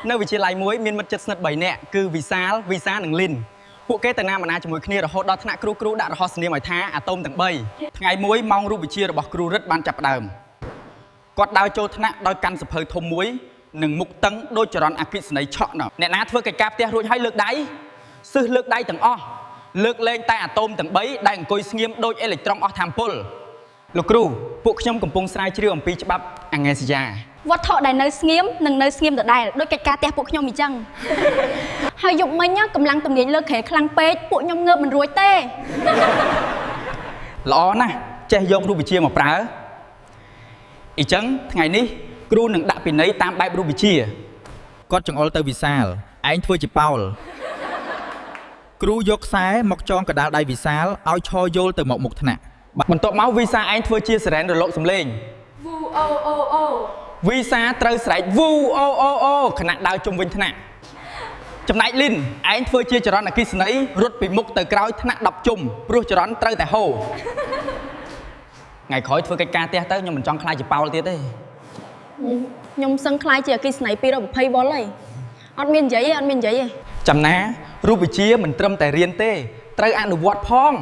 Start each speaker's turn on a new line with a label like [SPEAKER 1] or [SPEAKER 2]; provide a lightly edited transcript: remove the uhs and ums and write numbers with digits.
[SPEAKER 1] នៅវិទ្យាល័យមួយមានមិត្តជិតស្និទ្ធ3នាក់គឺវិសាលវីសានិងលីនពួកគេទៅណាមកណាជាមួយគ្នារហូតដល់ថ្នាក់គ្រូគ្រូដាក់រហស្សនាមឲ្យថាអាតូមទាំង3ថ្ងៃមួយម៉ោងរូបវិទ្យារបស់គ្រូរិទ្ធបានចាប់ផ្ដើមគាត់ដើរចូលថ្នាក់ដោយកាន់សភៅធំមួយនិងមុខតឹងដូចចរន្តអគ្គិសនីឆក់ណោះអ្នកណាធ្វើកិច្ចការផ្ទះរួចហើយលើកដៃសឹះលើកដៃទាំងអស់លើកលែងតែអាតូមទាំង3ដែលអង្គុយស្ងៀមដូចអេឡិចត្រុងអស់ថាមពលលោកគ្រូពួកខ្ញុំកំពុងស្រាវជ្រាវអំពីច្បាប់អង្កេសយា
[SPEAKER 2] វត្ថុដែលនៅស្ងៀមនិងនៅស្ងៀមដដែលដូចកិច្ចការផ្ទះពួកខ្ញុំអញ្ចឹងហើយយប់មិញកម្លាំងទំនាញលើក្រែខ្លាំងពេកពួកខ្ញុំងើបមិនរួចទេ
[SPEAKER 1] ល្អណាស់ចេះយករូបវិទ្យាមកប្រើអញ្ចឹងថ្ងៃនេះគ្រូនឹងដាក់ពិន័យតាមបែបរូបវិទ្យាគាត់ចង្អុលទៅវិសាលឯងធ្វើជាប៉ោលគ្រូយកខ្សែមកចងកដាលដៃវិសាលឲ្យឈរយោលទៅមកមុខថ្នាក់បន្ទាប់មកវីសាឯងធ្វើជាសេរ៉ែនរលកសំឡេង
[SPEAKER 3] វូអូអូអូ
[SPEAKER 1] វីសាត្រូវស្រែកវូអូអូអូខណៈដើរជុំវិញថ្នាក់ចំណែកលីនឯងធ្វើជាចរន្តអគ្គិសនីរត់ពីមុខទៅក្រោយថ្នាក់10ជុំព្រោះចរន្តត្រូវតែហូរថ្ងៃក្រោយធ្វើកិច្ចការផ្ទះទៅខ្ញុំមិនចង់ខ្លាចជាប៉ោលទៀតទេ
[SPEAKER 2] ខ្ញុំសឹងខ្លាចជាអគ្គិសនី220វ៉ុលហើយអត់មាននិយាយទេអត់មាននិយាយទេ
[SPEAKER 1] ចំណារូបវិទ្យាមិនត្រឹមតែរៀនទេត្រូវអនុវត្តផង